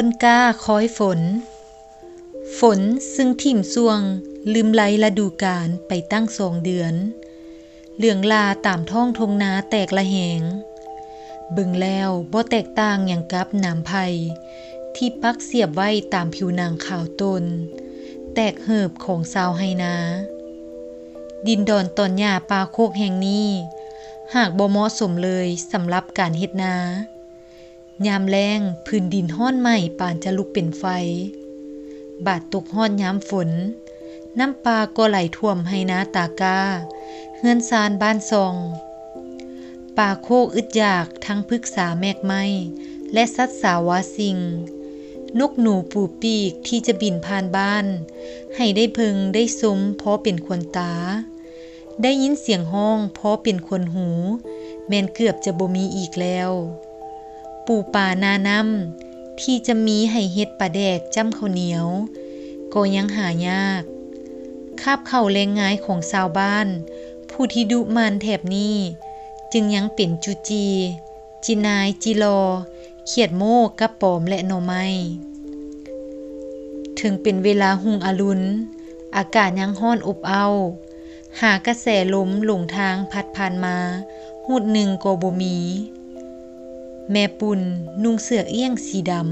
ຕົ້ນກ້າຄອຍຝົນ. ຝົນຊຶ່ງຖິ້ມຊ່ວງລືມໄລລະດູການໄປຕັ້ງສອງເດືອນ, ເຫຼືອງຫຼ້າຕາມທ້ອງທົ່ງນາແຕກລະແຫງ. ເບິ່ງແລ້ວບໍ່ແຕກຕ່າງຫຍັງກັບໜາມໄຜ່ທີ່ປັກສຽບໄວ້ຕາມຜິວໜັງຂາວໂຕ່ນ, ແຕກເຫີບຂອງຊາວໄຮ່ນາ. ດິນດອນຕອນຫຍ້າປ່າໂຄກແຫ່ງນີ້ ຫາກບໍ່ເໝາະສົມເລີຍສຳລັບການເຮັດນາ. ຍາມແລ້ງ, ພື້ນດິນຮ້ອນໄໝ້ປານຈະລຸກເປັນໄຟ. ບາດຕົກຮອດຍາມຝົນ, ນ້ຳປ່າກໍໄຫຼຖ້ວມໄຮ່ນາຕາກ້າ, ເຮືອນຊານບ້ານຊ່ອງ. ປ່າໂຄກອຶດຢາກທັງພຶກສາແໝກໄມ້ ແລະ ສັດສາວາສິ່ງ. ນົກໜູປູປີກທີ່ຈະບິນຜ່ານບ້ານ ໃຫ້ໄດ້ເບິ່ງໄດ້ຊົມພໍເປັນຂວັນຕາ. ໄດ້ຍິນສຽງຮ້ອງພໍເປັນຂວັນຫູ ແມ່ນເກືອບຈະບໍ່ມີອີກແລ້ວ. ປູປາໜ້ານ້ຳທີ່ຈະມີໃຫ້ເຮັດປາແດກຈ້ຳເຂົ້າໜຽວ ກໍຍັງຫາຍາກ. ຄາບເຂົ້າແລງງາຍຂອງຊາວບ້ານຜູ້ທີ່ດຸໝັ່ນແຖບນີ້ ຈຶ່ງຍັງເປັນຈູຈີ່, ຈີ່ນາຍ, ຈີ່ລໍ່, ຂຽດໂມ້, ກະປອມ ແລະ ໜໍ່ໄມ້. ເຖິງເປັນເວລາຮຸ່ງອະລຸນ, ອາກາດຍັງຮ້ອນອົບເອົ້າ, ຫາກະແສລົມຫຼົງທາງພັດຜ່ານມາຫູດໜຶ່ງກໍບໍ່ມີ. ແມ່ປຸ່ນນຸ່ງເສື້ອອຽງສີດຳ,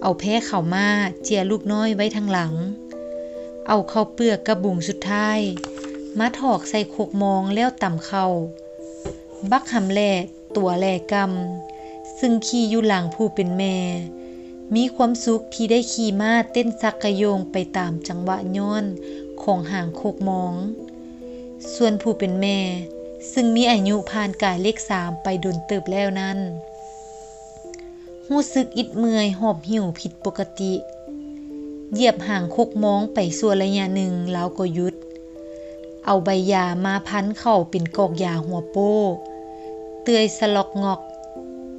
ເອົາແພເຂົ້າມ້າເຈຍລູກນ້ອຍໄວ້ທາງຫຼັງ, ເອົາເຂົ້າເປືອກກະບຸງສຸດທ້າຍມາຖອກໃສ່ຄົກມອງແລ້ວຕຳເຂົ້າ. ບັກຫຳແຫຼ້ຕົວແຫຼກຳ ຊຶ່ງຂີ່ຢູ່ຫຼັງຜູ້ເປັນແມ່ ມີຄວາມສຸກທີ່ໄດ້ຂີ່ມ້າເຕັ້ນຊັກກະໂຍງໄປຕາມຈັງຫວະຍ້ອນຂອງຫາງຄົກມອງ. ສ່ວນຜູ້ເປັນແມ່ ຊຶ່ງມີອາຍຸຜ່ານກາຍເລກສາມໄປດົນເຕີບແລ້ວນັ້ນ ຮູ້ສຶກອິດເມື່ອຍຫອບຫິ້ວຜິດປົກກະຕິ. ຢຽບຫາງຄົກມອງໄປຊົ່ວໄລຍະໜຶ່ງ ລາວກໍຢຸດ. ເອົາໃບຢາມາພັນເຂົ້າເປັນກອກຢາຫົວໂປ້, ເປືອຍສະລັອກງອກ,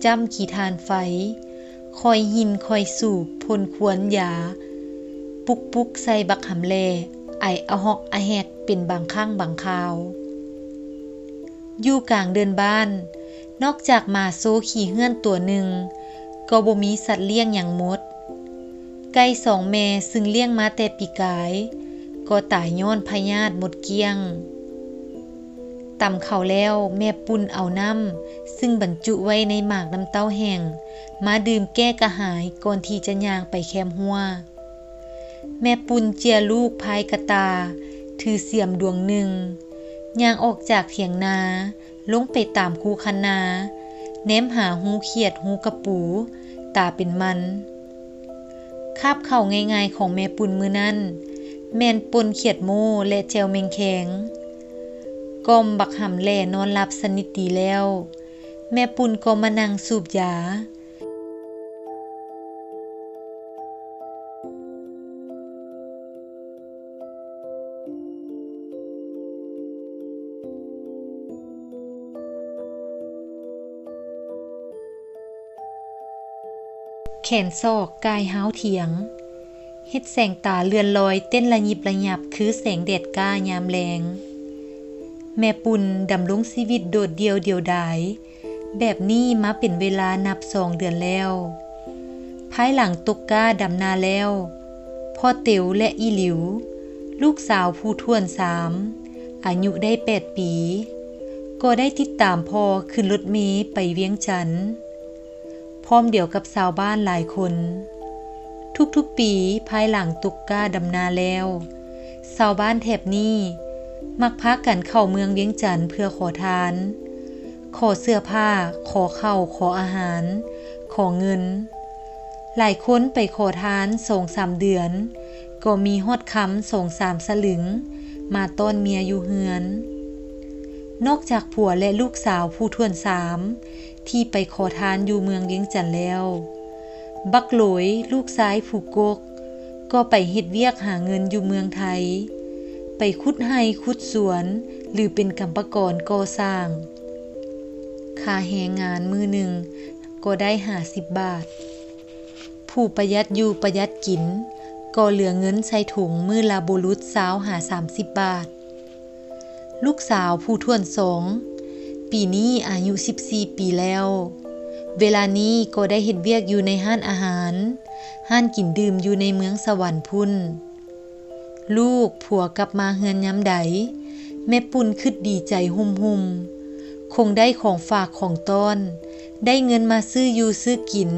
ຈ້ຳຂີ້ຖ່ານໄຟ, ຄ່ອຍຫິ້ນຄ່ອຍສູບພົ່ນຄວັນຢາປຸກໆໃສ່ບັກຫຳແຫຼ້, ໄອອະຮອກອະແຮກເປັນບາງຄັ້ງບາງຄາວ. ຢູ່ກາງເດີ່ນບ້ານ, ນອກຈາກໝາໂຊຂີ້ເຫື່ອນຕົວໜຶ່ງ, ກໍບໍ່ມີສັດລ້ຽງຫຍັງໝົດ. ໄກ່ສອງແມ່ຊຶ່ງລ້ຽງມາແຕ່ປີກາຍ ກໍຕາຍຍ້ອນພະຍາດໝົດກ້ຽງ. ຕຳເຂົ້າແລ້ວ, ແມ່ປຸ້ນເອົານ້ຳຊຶ່ງບັນຈຸໄວ້ໃນໝາກນ້ຳເຕົ້າແຫ້ງ ມາດື່ມແກ້ກະຫາຍກ່ອນທີ່ຈະຍ່າງໄປແຄມຮົ້ວ. ແມ່ປຸ້ນເຈຍລູກພາຍກະຕ່າ ຖືສຽມດວງໜຶ່ງ, ຍ່າງອອກຈາກຖຽງນາ ລົງໄປຕາມຄູຄັນນາ, ແນມຫາຮູຂຽດ, ຮູກະປູ, ຕາເປັນມັນ. ຄາບເຂົ້າງ່າຍໆຂອງແມ່ປຸ້ນມື້ນັ້ນ ແມ່ນປົ່ນຂຽດໂມ້ ແລະ ແຈ່ວແມງແຄງ. ກ່ອມບັກຫຳແຫຼ້ນອນຫຼັບສະໜິດດີແລ້ວ, ແມ່ປຸ້ນກໍມານັ່ງສູບຢາ. ແຂນສອກກາຍຮ້າວຖຽງ, ເຮັດແສງຕາເລື່ອນລອຍເຕັ້ນລະຍິບລະຍັບຄືແສງແດດກ້າຍາມແລງ. ແມ່ປຸ້ນດຳລົງຊີວິດໂດດດ່ຽວດຽວດາຍ ແບບນີ້ມາເປັນເວລານັບສອງເດືອນແລ້ວ. ພາຍຫຼັງຕົກກ້າດຳນາແລ້ວ, ພໍ່ເຕີວ ແລະ ອີ່ຫຼິວ, ລູກສາວຜູ້ຖ້ວນສາມ ອາຍຸໄດ້ແປດປີ, ກໍໄດ້ຕິດຕາມພໍ່ຂຶ້ນລົດເມໄປວຽງຈັນ ພ້ອມດຽວກັບຊາວບ້ານຫຼາຍຄົນ. ທຸກໆປີພາຍຫຼັງຕົກກ້າດຳນາແລ້ວ, ຊາວບ້ານແຖບນີ້ມັກພາກັນເຂົ້າເມືອງວຽງຈັນເພື່ອຂໍທານ, ຂໍເສື້ອຜ້າ, ຂໍເຂົ້າ, ຂໍອາຫານ, ຂໍເງິນ. ຫຼາຍຄົນໄປຂໍທານສອງສາມເດືອນ, ກໍມີຮອດຄຳສອງສາມສະລຶງມາຕ້ອນເມຍຢູ່ເຮືອນ. ນອກຈາກຜົວ ແລະ ລູກສາວຜູ້ຖ້ວນສາມ ທີ່ໄປຂໍທານຢູ່ເມືອງວຽງຈັນແລ້ວ, ບັກໂຫຼຍ ລູກຊາຍຜູ້ກົກ ກໍໄປເຮັດວຽກຫາເງິນຢູ່ເມືອງໄທ, ໄປຂຸດໄຮ່ຂຸດສວນ ຫຼື ເປັນກຳປະກອນກໍ່ສ້າງ. ຄ່າແຮງງານມື້ໜຶ່ງກໍໄດ້ຫ້າສິບບາດ. ຜູ້ປະຢັດຢູ່ປະຢັດກິນ ກໍເຫຼືອເງິນໃສ່ຖົງມື້ລະບໍ່ຫຼຸດຊາວຫາສາມສິບບາດ. ລູກສາວຜູ້ຖ້ວນສອງ ປີນີ້ອາຍຸສິບສີ່ປີແລ້ວ, ເວລານີ້ກໍໄດ້ເຮັດວຽກຢູ່ໃນຮ້ານອາຫານ, ຮ້ານກິນດື່ມຢູ່ໃນເມືອງສະຫວັນພຸ້ນ. ລູກຜົວກັບມາເຮືອນຍາມໃດ, ແມ່ປຸ້ນຄິດດີໃຈຮຸ່ມໆ, ຄົງໄດ້ຂອງຝາກຂອງຕ້ອນ, ໄດ້ເງິນມາຊື້ຢູ່ຊື້ກິນ,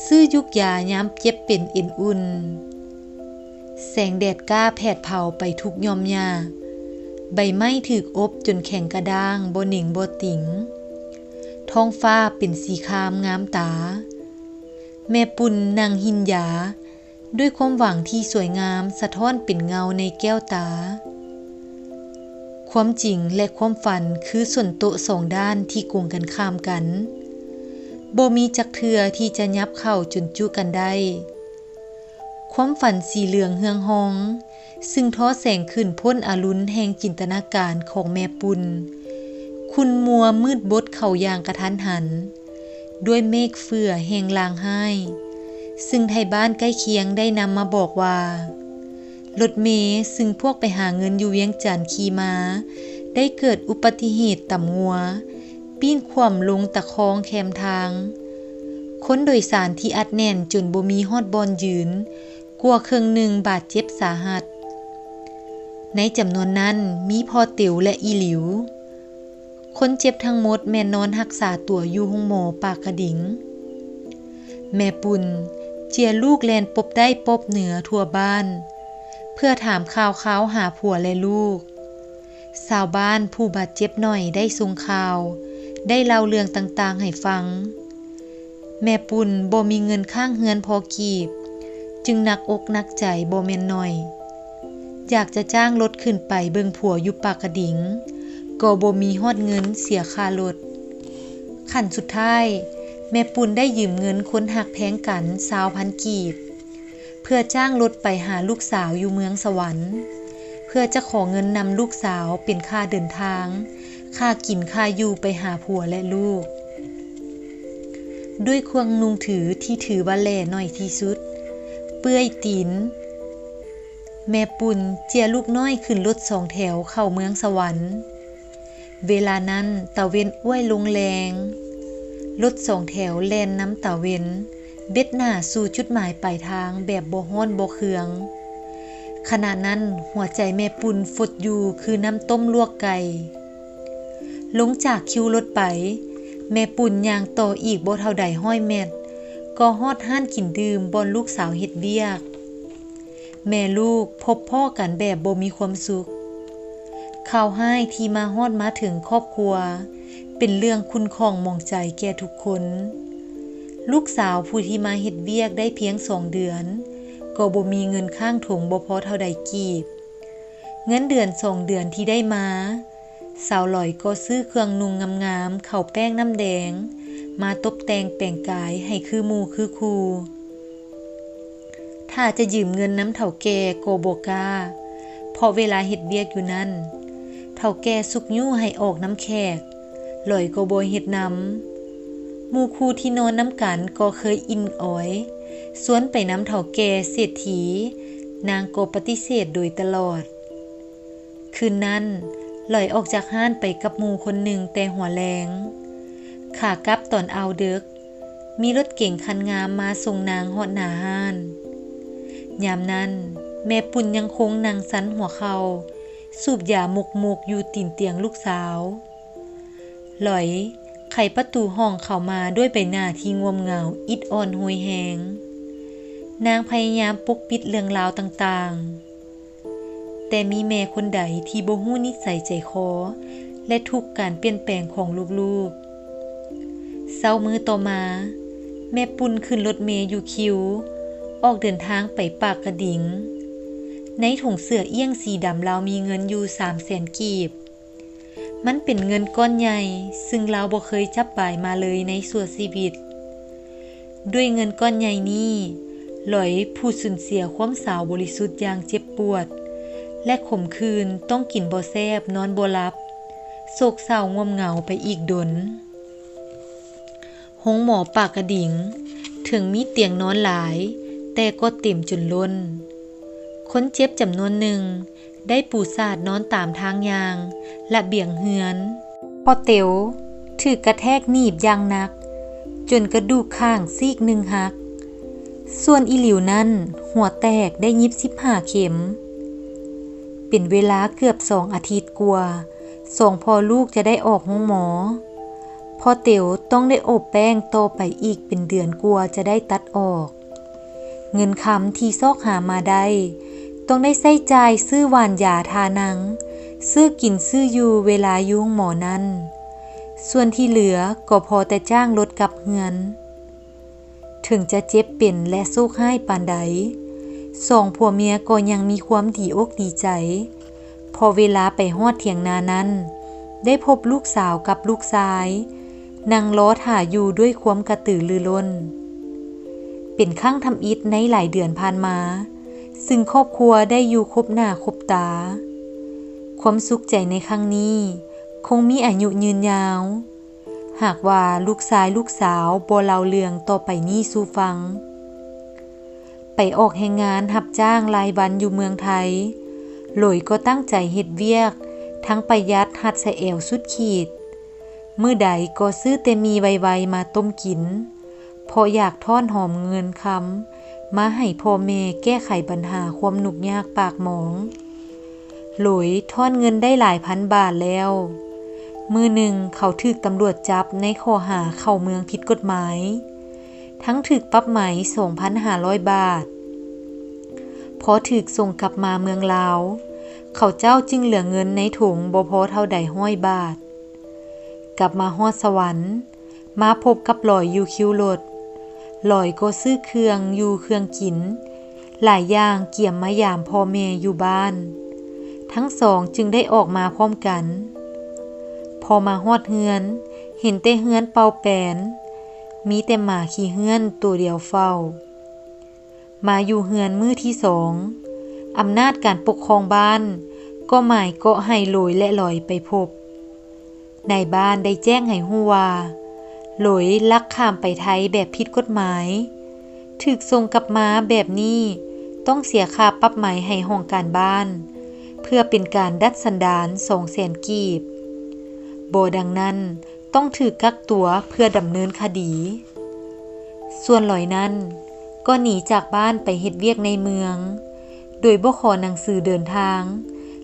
ຊື້ຢູກຢາຍາມເຈັບເປັນເອັນອຸ່ນ. ແສງແດດກ້າແຜດເຜົາໄປທຸກຫຍ່ອມຫຍ້າ, ໃບໄມ້ຖືກອົບຈົນແຂງກະດ້າງ, ບໍ່ເໜັງບໍ່ຕິງ. ທ້ອງຟ້າເປັນສີຄາມງາມຕາ. ແມ່ປຸ້ນນັ່ງກິນຢາ, ດ້ວຍຄວາມຫວັງທີ່ສວຍງາມສະທ້ອນເປັນເງົາໃນແກ້ວຕາ. ຄວາມຈິງ ແລະ ຄວາມຝັນຄືສົນໂຕະສອງດ້ານທີ່ກົງກັນຂ້າມກັນ, ບໍ່ມີຈັກເທື່ອທີ່ຈະຫຍັບເຂົ້າຈົນຈຸກັນໄດ້. ຄວາມຝັນສີເຫຼືອງເຮືອງຮອງ, ຊຶ່ງທໍ້ແສງຂຶ້ນພົ້ນອະລຸນແຫ່ງຈິນຕະນາການຂອງແມ່ປຸ້ນ, ຂຸ່ນມົວມືດບົດເຂົ້າຢ່າງກະທັນຫັນ, ດ້ວຍເມກເຝື່ອແຫ່ງລາງຮ້າຍ, ຊຶ່ງໄທບ້ານໃກ້ຄຽງໄດ້ນຳມາບອກວ່າ, ລົດເມຊຶ່ງພວກໄປຫາເງິນຢູ່ວຽງຈັນຂີ່ມາ ໄດ້ເກີດອຸບັດຕິເຫດຕຳງົວ, ປີ້ນຂວ້ຳລົງຕະຄອງແຄມທາງ. ຄົນໂດຍສານທີ່ອັດແໜ້ນຈົນບໍ່ມີຮອດບ່ອນຢືນ, ກວ່າເຄິ່ງໜຶ່ງບາດເຈັບສາຫັດ. ໃນຈຳນວນນັ້ນມີພໍ່ເຕີວ ແລະ ອີ່ຫຼິວ. ຄົນເຈັບທັງໝົດແມ່ນນອນຮັກສາຕົວຢູ່ໂຮງໝໍປາກກະດິງ. ແມ່ປຸ້ນເຈຍລູກແລ່ນປົບໃຕ້ປົບເໜືອທົ່ວບ້ານ ເພື່ອຖາມຂ່າວຄາວຫາຜົວ ແລະ ລູກ. ຊາວບ້ານຜູ້ບາດເຈັບໜ້ອຍໄດ້ສົ່ງຂ່າວ, ໄດ້ເລົ່າເລື່ອງຕ່າງໆໃຫ້ຟັງ. ແມ່ປຸ້ນບໍ່ມີເງິນຄ້າງເຮືອນພໍກີບ, ຈຶ່ງໜັກອົກໜັກໃຈບໍ່ແມ່ນໜ້ອຍ. ຢາກຈະຈ້າງລົດຂຶ້ນໄປເບິ່ງຜົວຢູ່ປາກກະດິງ, ກໍບໍ່ມີຮອດເງິນເສຍຄ່າລົດ. ຂັ້ນສຸດທ້າຍ, ແມ່ປຸ້ນໄດ້ຢືມເງິນຄົນຮັກແພງກັນຊາວພັນກີບ, ເພື່ອຈ້າງລົດໄປຫາລູກສາວຢູ່ເມືອງສະຫວັນ, ເພື່ອຈະຂໍເງິນນຳລູກສາວເປັນຄ່າເດີນທາງ, ຄ່າກິນຄ່າຢູ່ໄປຫາຜົວ ແລະ ລູກ. ດ້ວຍເຄື່ອງນຸ່ງຖືທີ່ຖືວ່າແຫຼໜ້ອຍທີ່ສຸດ, ເປື່ອຍຕີນ, ແມ່ປຸ້ນເຈຍລູກນ້ອຍຂຶ້ນລົດສອງແຖວເຂົ້າເມືອງສະຫວັນ. ເວລານັ້ນຕາເວັນອ້ວຍລົງແລງ. ລົດສອງແຖວແລ່ນນຳຕາເວັນ, ເບັດໜ້າສູ່ຈຸດໝາຍປາຍທາງແບບບໍ່ຮ້ອນບໍ່ເຄືອງ. ຂະນະນັ້ນຫົວໃຈແມ່ປຸ້ນຟົດຢູ່ຄືນ້ຳຕົ້ມລວກໄກ່. ລົງຈາກຄິວລົດໄປ, ແມ່ປຸ້ນຍ່າງຕໍ່ອີກບໍ່ເທົ່າໃດຮ້ອຍແມັດ, ກໍຮອດຮ້ານກິນດື່ມບ່ອນລູກສາວເຮັດວຽກ. ແມ່ລູກພົບພໍ້ກັນແບບບໍ່ມີຄວາມສຸກ. ຂ່າວຮ້າຍທີ່ມາຮອດມາເຖິງຄອບຄົວ ເປັນເລື່ອງຂຸ້ນຂ້ອງໝອງໃຈແກ່ທຸກຄົນ. ລູກສາວຜູ້ທີ່ມາເຮັດວຽກໄດ້ພຽງສອງເດືອນ, ກໍບໍ່ມີເງິນຄ້າງຖົງບໍ່ພໍເທົ່າໃດກີບ. ເງິນເດືອນສອງເດືອນທີ່ໄດ້ມາ, ສາວຫຼອຍກໍຊື້ເຄື່ອງນຸ່ງງາມໆ, ເຂົ້າແປ້ງນ້ຳແດງ, ມາຕົບແຕ່ງແປງກາຍໃຫ້ຄືໝູ່ຄືຄູ່. ຖ້າຈະຢືມເງິນນຳເຖົ້າແກ່ກໍບໍ່ກ້າ, ເພາະເວລາເຮັດວຽກຢູ່ນັ້ນ, ເຖົ້າແກ່ຊຸກຍູ້ໃຫ້ອອກນຳແຂກ, ຫຼອຍກໍບໍ່ເຮັດນຳ. ໝູ່ຄູ່ທີ່ນອນນຳກັນກໍເຄີຍອິ້ນອອຍ, ຊວນໄປນຳເຖົ້າແກ່ເສດຖີ, ນາງກໍປະຕິເສດໂດຍຕະຫຼອດ. ຄືນນັ້ນ, ຫຼອຍອອກຈາກຮ້ານໄປກັບໝູ່ຄົນໜຶ່ງແຕ່ຫົວແລງ. ຂາກັບຕອນອ່າວເດິກ, ມີລົດເກັງຄັນງາມມາສົ່ງນາງຮອດໜ້າຮ້ານ. ຍາມນັ້ນ, ແມ່ປຸ້ນຍັງຄົງນັ່ງຊັນຫົວເຂົ່າ, ສູບຢາໝົກໆຢູ່ຕີນຕຽງລູກສາວ. ຫຼອຍໄຂປະຕູຫ້ອງເຂົ້າມາດ້ວຍໃບໜ້າທີ່ງ່ວມເຫງົາ, ອິດອ່ອນໂຫຍແຮງ. ນາງພະຍາຍາມປົກປິດເລື່ອງລາວຕ່າງໆ. ແຕ່ມີແມ່ຄົນໃດທີ່ບໍ່ຮູ້ນິໄສໃຈຄໍ ແລະ ທຸກການປ່ຽນແປງຂອງລູກໆ. ເຊົ້າມື້ຕໍ່ມາ, ແມ່ປຸ້ນຂຶ້ນລົດເມຢູ່ຄິວ, ອອກເດີນທາງໄປປາກກະດິງ. ໃນຖົງເສື້ອອ້ຽງສີດຳລາວມີເງິນຢູ່ສາມແສນກີບ. ມັນເປັນເງິນກ້ອນໃຫຍ່, ຊຶ່ງລາວບໍ່ເຄີຍຈັບບາຍມາເລີຍໃນຊົ່ວຊີວິດ. ດ້ວຍເງິນກ້ອນໃຫຍ່ນີ້, ຫຼອຍຜູ້ສູນເສຍຄວາມສາວບໍລິສຸດຢ່າງເຈັບປວດ ແລະ ຂົມຂື່ນ, ຕ້ອງກິນບໍ່ແຊບ, ນອນບໍ່ຫຼັບ, ໂສກເສົ້າງ່ວມເຫງົາໄປອີກດົນ. ໂຮງໝໍປາກກະດິງ ເຖິງມີຕຽງນອນຫຼາຍ, ແຕ່ກໍເຕັມຈົນລົ້ນ. ຄົນເຈັບຈຳນວນໜຶ່ງ ໄດ້ປູສາດນອນຕາມທາງຍ່າງ, ລະບຽງເຮືອນ. ພໍ່ເຕີວຖືກກະແທກໜີບຢ່າງໜັກ, ຈົນກະດູກຂ້າງຊີກໜຶ່ງຫັກ. ສ່ວນອີ່ຫຼິວນັ້ນ ຫົວແຕກໄດ້ຍິບສິບຫ້າເຂັມ. ເປັນເວລາເກືອບສອງອາທິດກວ່າ ສອງພໍ່ລູກຈະໄດ້ອອກໂຮງໝໍ. ພໍ່ເຕີວຕ້ອງໄດ້ອົບແປ້ງຕໍ່ໄປອີກເປັນເດືອນກວ່າຈະໄດ້ຕັດອອກ. ເງິນຄຳທີ່ຊອກຫາມາໄດ້ ຕ້ອງໄດ້ໃຊ້ຈ່າຍຊື້ຫວານຢາທານັງ, ຊື້ກິນຊື້ຢູ່ເວລາຢູ່ໂຮງໝໍນັ້ນ. ສ່ວນທີ່ເຫຼືອກໍພໍແຕ່ຈ້າງລົດກັບເຮືອນ. ເຖິງຈະເຈັບເປັນ ແລະ ໂຊກຮ້າຍປານໃດ, ສອງຜົວເມຍກໍຍັງມີຄວາມດີອົກດີໃຈ, ເພາະເວລາໄປຮອດຖຽງນານັ້ນ ໄດ້ພົບລູກສາວກັບລູກຊາຍ ນັ່ງລໍຖ້າຢູ່ດ້ວຍຄວາມກະຕືລືລົ້ນ. ເປັນຄັ້ງທຳອິດໃນຫຼາຍເດືອນຜ່ານມາ ຊຶ່ງຄອບຄົວໄດ້ຢູ່ຄົບໜ້າຄົບຕາ. ຄວາມສຸກໃຈໃນຄັ້ງນີ້ຄົງມີອາຍຸຍືນຍາວ. ຫາກວ່າລູກຊາຍລູກສາວບໍ່ເລົ່າເລື່ອງຕໍ່ໄປນີ້ສູ່ຟັງ. ໄປອອກແຮງງານຮັບຈ້າງລາຍວັນຢູ່ເມືອງໄທ, ໂຫຼຍກໍຕັ້ງໃຈເຮັດວຽກ, ທັງປະຢັດຮັດສະແອວສຸດຂີດ. ມື້ໃດກໍຊື້ແຕ່ໝີ່ໄວໆມາຕົ້ມກິນ, ເພາະຢາກທ້ອນຫອມເງິນຄຳ ມາໃຫ້ພໍ່ແມ່ແກ້ໄຂບັນຫາຄວາມຫຍຸ້ງຍາກປາກໝອງ. ໂຫຼຍທ້ອນເງິນໄດ້ຫຼາຍພັນບາດແລ້ວ. ມື້ໜຶ່ງເຂົາຖືກຕຳຫຼວດຈັບໃນຂໍ້ຫາເຂົ້າເມືອງຜິດກົດໝາຍ, ທັງຖືກປັບໃໝສອງພັນຫ້າຮ້ອຍບາດ. ພໍຖືກສົ່ງກັບມາເມືອງລາວ, ເຂົາເຈົ້າຈຶ່ງເຫຼືອເງິນໃນຖົງບໍ່ພໍເທົ່າໃດຮ້ອຍບາດ. ກັບມາຮອດສະຫວັນ, ມາພົບກັບຫຼອຍຢູ່ຄິວລົດ. ຫຼອຍກໍຊື້ເຄື່ອງຢູ່ເຄື່ອງກິນ ຫຼາຍຢ່າງກຽມມາຢາມພໍ່ແມ່ຢູ່ບ້ານ. ທັງສອງຈຶ່ງໄດ້ອອກມາພ້ອມກັນ. ພໍມາຮອດເຮືອນ, ເຫັນແຕ່ເຮືອນເປົ່າແປນ, ມີແຕ່ໝາຂີ້ເຮືອນໂຕດຽວເຝົ້າ. ມາຢູ່ເຮືອນມື້ທີສອງ, ອຳນາດການປົກຄອງບ້ານກໍໝາຍເກາະໃຫ້ໂຫຼຍ ແລະ ຫຼອຍໄປພົບ. ນາຍບ້ານໄດ້ແຈ້ງໃຫ້ຮູ້ວ່າ ໂຫຼຍລັກຂ້າມໄປໄທແບບຜິດກົດໝາຍ, ຖືກສົ່ງກັບມາແບບນີ້ ຕ້ອງເສຍຄ່າປັບໃໝໃຫ້ຫ້ອງການບ້ານ ເພື່ອເປັນການດັດສັນດານສອງແສນກີບ. ບໍ່ດັ່ງນັ້ນ ຕ້ອງຖືກກັກຕົວເພື່ອດຳເນີນຄະດີ. ສ່ວນຫຼອຍນັ້ນ ກໍໜີຈາກບ້ານໄປເຮັດວຽກໃນເມືອງ ໂດຍບໍ່ຂໍໜັງສືເດີນທາງ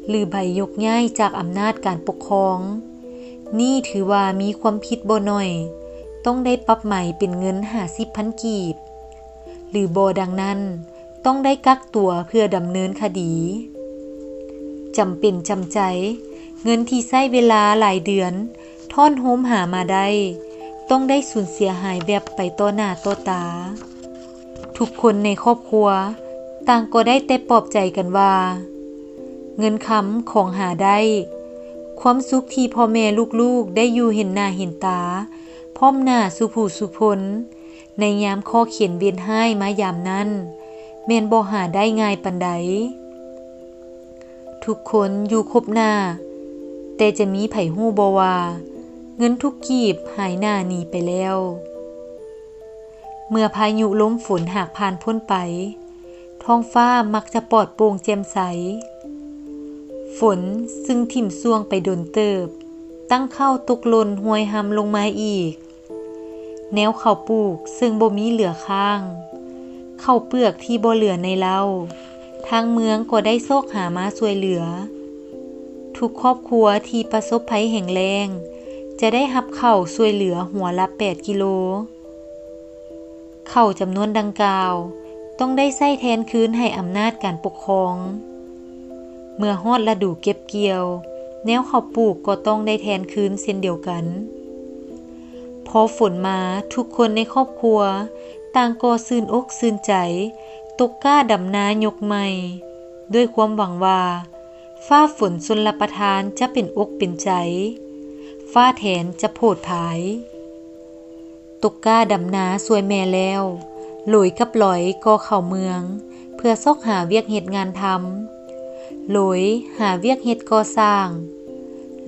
ຫຼື ໃບຍົກຍ້າຍຈາກອຳນາດການປົກຄອງ. ນີ້ຖືວ່າມີຄວາມຜິດບໍ່ໜ້ອຍ, ຕ້ອງໄດ້ປັບໃໝເປັນເງິນຫ້າສິບພັນກີບ. ຫຼືບໍ່ດັ່ງນັ້ນ ຕ້ອງໄດ້ກັກຕົວເພື່ອດຳເນີນຄະດີ. ຈຳເປັນຈຳໃຈ, ເງິນທີ່ໃຊ້ເວລາຫຼາຍເດືອນທ້ອນໂຮມຫາມາໄດ້ ຕ້ອງໄດ້ສູນເສຍຫາຍແບບໄປຕໍ່ໜ້າຕໍ່ຕາ. ທຸກຄົນໃນຄອບຄົວຕ່າງກໍໄດ້ແຕ່ປອບໃຈກັນວ່າ ເງິນຄຳຂອງຫາໄດ້, ຄວາມສຸກທີ່ພໍ່ແມ່ລູກໆໄດ້ຢູ່ເຫັນໜ້າເຫັນຕາ ພ້ອມໜ້າສູ່ຜູ້ສູ່ຄົນ ໃນຍາມເຄາະເຂັນເວນຮ້າຍມາຢາມນັ້ນ ແມ່ນບໍ່ຫາໄດ້ງ່າຍປານໃດ. ທຸກຄົນຢູ່ຄົບໜ້າ, ແຕ່ຈະມີໃຜຮູ້ບໍ່ວ່າ ເງິນທຸກກີບຫາຍໜ້າໜີໄປແລ້ວ? ເມື່ອພາຍຸລົມຝົນຫາກຜ່ານພົ້ນໄປ, ທ້ອງຟ້າມັກຈະປອດໂປ່ງແຈ່ມໃສ. ຝົນຊຶ່ງຖິ້ມຊ່ວງໄປດົນເຕີບ, ຕັ້ງເຂົ້າຕົກຫຼົ່ນຫ້ວຍຮ່ຳລົງມາອີກ. ແນວເຂົ້າປູກເຊິ່ງບໍ່ມີເຫຼືອຄ້າງ, ເຂົ້າເປືອກທີ່ບໍ່ເຫຼືອໃນເລົ້າ, ທາງເມືອງກໍໄດ້ຊອກຫາມາຊ່ວຍເຫຼືອ. ທຸກຄອບຄົວທີ່ປະສົບໄພແຫ້ງແລ້ງ ຈະໄດ້ຮັບເຂົ້າຊ່ວຍເຫຼືອຫົວລະແປດກິໂລ. ເຂົ້າຈຳນວນດັ່ງກ່າວ ຕ້ອງໄດ້ໃຊ້ແທນຄືນໃຫ້ອຳນາດການປົກຄອງ. ເມື່ອຮອດລະດູເກັບກ່ຽວ, ແນວເຂົ້າປູກກໍຕ້ອງໄດ້ແທນຄືນເຊັ່ນດຽວກັນ. ພໍຝົນມາ, ທຸກຄົນໃນຄອບຄົວຕ່າງກໍຊື່ນອົກຊື່ນໃຈ, ຕົກກ້າດຳນາຍົກໃໝ່ ດ້ວຍຄວາມຫວັງວ່າ ຟ້າຝົນຊົນລະປະທານຈະເປັນອົກເປັນໃຈ, ຟ້າແຖນຈະໂຜດຜາຍ. ຕົກກ້າດຳນາຊ່ວຍແມ່ແລ້ວ, ໂຫຼຍກັບຫຼອຍກໍເຂົ້າເມືອງ ເພື່ອຊອກຫາວຽກເຮັດງານທຳ. ໂຫຼຍຫາວຽກເຮັດກໍ່ສ້າງ,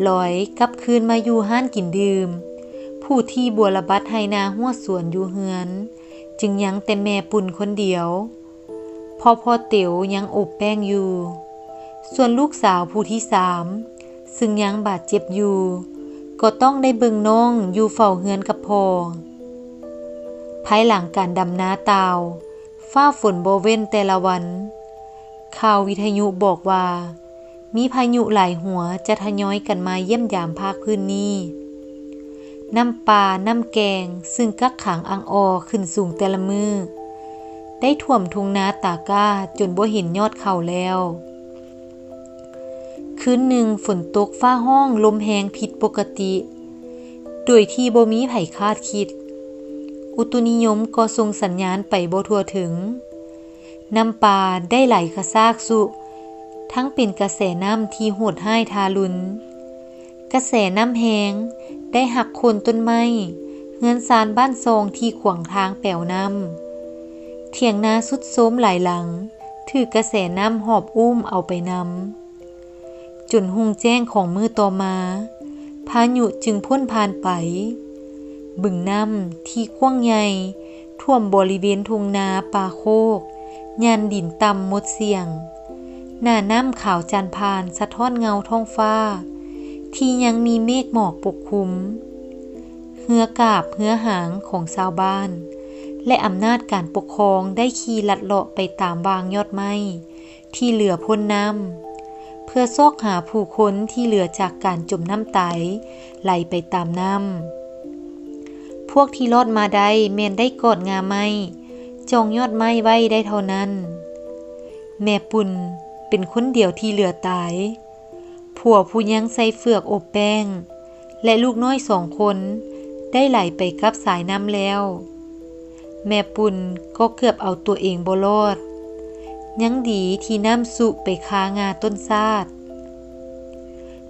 ຫຼອຍກັບຄືນມາຢູ່ຮ້ານກິນດື່ມ. ຜູ້ທີ່ບົວລະບັດໄຮ່ນາຮົ້ວສວນຢູ່ເຮືອນ ຈຶ່ງຍັງແຕ່ແມ່ປຸ້ນຄົນດຽວ. ເພາະພໍ່ເຕີວຍັງອົບແປ້ງຢູ່. ສ່ວນລູກສາວຜູ້ທີສາມ ຊຶ່ງຍັງບາດເຈັບຢູ່ ກໍຕ້ອງໄດ້ເບິ່ງນ້ອງຢູ່ເຝົ້າເຮືອນກັບພໍ່. ພາຍຫຼັງການດຳນາຕ່າວ, ຟ້າຝົນບໍ່ເວັ້ນແຕ່ລະວັນ. ຂ່າວວິທະຍຸບອກວ່າ ມີພາຍຸຫຼາຍຫົວຈະທະຍອຍກັນມາຢ້ຽມຢາມພາກພື້ນນີ້. ນ້ຳປ່າ, ນ້ຳແກ່ງ ຊຶ່ງກັກຂັງອັ່ງອໍຂຶ້ນສູງແຕ່ລະມື້ ໄດ້ຖ້ວມທົ່ງນາຕາກ້າຈົນບໍ່ເຫັນຍອດເຂົາແລ້ວ. ຄືນໜຶ່ງຝົນຕົກຟ້າຮ້ອງລົມແຮງຜິດປົກກະຕິ ໂດຍທີ່ບໍ່ມີໃຜຄາດຄິດ. ອຸຕຸນິຍົມກໍສົ່ງສັນຍານໄປບໍ່ທົ່ວເຖິງ. ນ້ຳປ່າໄດ້ໄຫຼກະຊາກຊຸ ທັງເປັນກະແສນ້ຳທີ່ໂຫດຮ້າຍທາລຸນ. ກະແສນ້ຳແຮງໄດ້ຫັກໂຄ່ນຕົ້ນໄມ້, ເຮືອນຊານບ້ານຊ່ອງທີ່ຂວາງທາງແປວນ້ຳ. ຖຽງນາຊຸດໂຊມຫຼາຍຫຼັງ ຖືກກະແສນ້ຳຫອບອຸ້ມເອົາໄປນຳ. ຈົນຮຸ່ງແຈ້ງຂອງມື້ຕໍ່ມາ, ພາຍຸຈຶ່ງພົ້ນຜ່ານໄປ. ບຶງນ້ຳທີ່ກວ້າງໃຫຍ່ຖ້ວມບໍລິເວນທົ່ງນາປ່າໂຄກ, ຍານດິນຕ່ຳໝົດສ່ຽງ. ໜ້ານ້ຳຂາວຈານຜ່ານສະທ້ອນເງົາທ້ອງຟ້າທີ່ຍັງມີເມກໝອກປົກຄຸມ. ເຮືອກາບເຮືອຫາງຂອງຊາວບ້ານ ແລະ ອຳນາດການປົກຄອງໄດ້ຂີ່ລັດເລາະໄປຕາມວາງຍອດໄມ້ ທີ່ເຫຼືອພົ້ນນ້ຳ ເພື່ອຊອກຫາຜູ້ຄົນທີ່ເຫຼືອຈາກການຈົມນ້ຳຕາຍໄຫຼໄປຕາມນ້ຳ. ພວກທີ່ລອດມາໄດ້ແມ່ນໄດ້ກອດງ່າໄມ້, ຈອງຍອດໄມ້ໄວ້ໄດ້ເທົ່ານັ້ນ. ແມ່ປຸ່ນເປັນຄົນດຽວທີ່ເຫຼືອຕາຍ. ຜົວຜູ້ຍັງໃສ່ເຝືອກອົບແປ້ງ ແລະ ລູກນ້ອຍສອງຄົນໄດ້ໄຫຼໄປກັບສາຍນ້ຳແລ້ວ. ແມ່ປຸ່ນກໍເກືອບເອົາຕົວເອງບໍ່ລອດ. ຍັງດີທີ່ນ້ຳຊຸໄປຄາງ່າຕົ້ນຊາດ.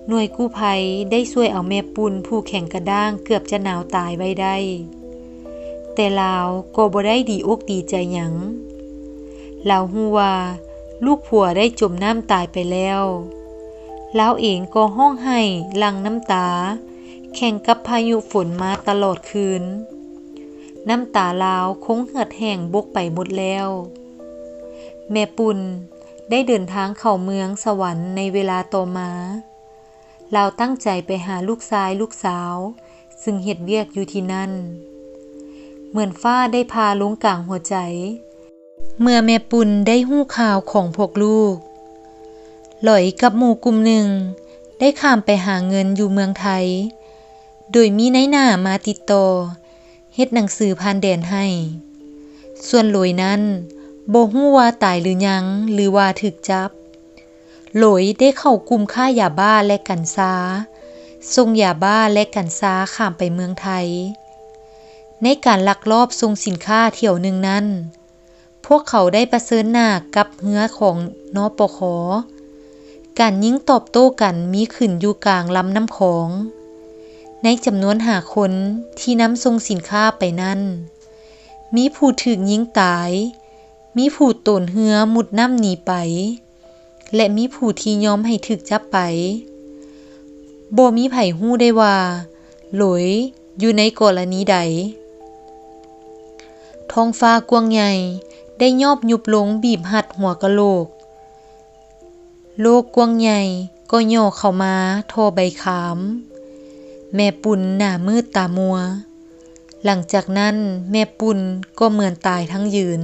ໜ່ວຍກູ້ໄພໄດ້ຊ່ວຍເອົາແມ່ປຸ່ນຜູ້ແຂງກະດ້າງເກືອບຈະໜາວຕາຍໄວ້ໄດ້. ແຕ່ລາວກໍບໍ່ໄດ້ດີອົກດີໃຈຫຍັງ. ລາວຮູ້ວ່າລູກຜົວໄດ້ຈົມນ້ຳຕາຍໄປແລ້ວ. ລາວເອງກໍຮ້ອງໄຫ້ຫຼັ່ງນ້ຳຕາ ແຂ່ງກັບພາຍຸຝົນມາຕະຫຼອດຄືນ. ນ້ຳຕາລາວຄົງເຫືອດແຫ້ງບົກໄປໝົດແລ້ວ. ແມ່ປຸ່ນໄດ້ເດີນທາງເຂົ້າເມືອງສະຫວັນໃນເວລາຕໍ່ມາ. ລາວຕັ້ງໃຈໄປຫາລູກຊາຍລູກສາວ ຊຶ່ງເຮັດວຽກຢູ່ທີ່ນັ້ນ. ເໝືອນຟ້າໄດ້ຜ່າລົງກາງຫົວໃຈ ເມື່ອແມ່ປຸ່ນໄດ້ຮູ້ຂ່າວຂອງພວກລູກ. ຫຼອຍກັບໝູ່ກຸ່ມໜຶ່ງໄດ້ຂ້າມໄປຫາເງິນຢູ່ເມືອງໄທ ໂດຍມີນາຍໜ້າມາຕິດຕໍ່ ເຮັດໜັງສືຜ່ານແດນໃຫ້. ສ່ວນໂຫຼຍນັ້ນ ບໍ່ຮູ້ວ່າຕາຍຫຼືຍັງ ຫຼືວ່າຖືກຈັບ. ໂຫຼຍໄດ້ເຂົ້າກຸ່ມຄ້າຢາບ້າ ແລະ ກັນຊາ, ສົ່ງຢາບ້າ ແລະ ກັນຊາຂ້າມໄປເມືອງໄທ. ໃນການລັກລອບສົ່ງສິນຄ້າຖ້ຽວໜຶ່ງນັ້ນ, ພວກເຂົາໄດ້ປະເຊີນໜ້າກັບເຮືອຂອງ ນປຄ. ການຍິງຕອບໂຕ້ກັນມີຂຶ້ນຢູ່ກາງລຳນ້ຳຂອງ. ໃນຈຳນວນຫ້າຄົນທີ່ນຳສົ່ງສິນຄ້າໄປນັ້ນ, ມີຜູ້ຖືກຍິງຕາຍ, ມີຜູ້ໂຕນເຮືອມຸດນ້ຳໜີໄປ ແລະ ມີຜູ້ທີ່ຍອມໃຫ້ຖືກຈັບໄປ. ບໍ່ມີໃຜຮູ້ໄດ້ວ່າໂຫຼຍຢູ່ໃນກໍລະນີໃດ. ທ້ອງຟ້າກວ້າງໃຫຍ່ໄດ້ຍອບຍຸບລົງບີບຮັດຫົວກະໂຫຼກ. ໂລກກວ້າງໃຫຍ່ກໍຫຍໍ້ເຂົ້າມາທໍ່ໃບຄາມ. ແມ່ປຸນໜ້າມືດຕາມົວ. ຫຼັງຈາກນັ້ນແມ່ປຸນກໍເໝືອນຕາຍທັງຢືນ.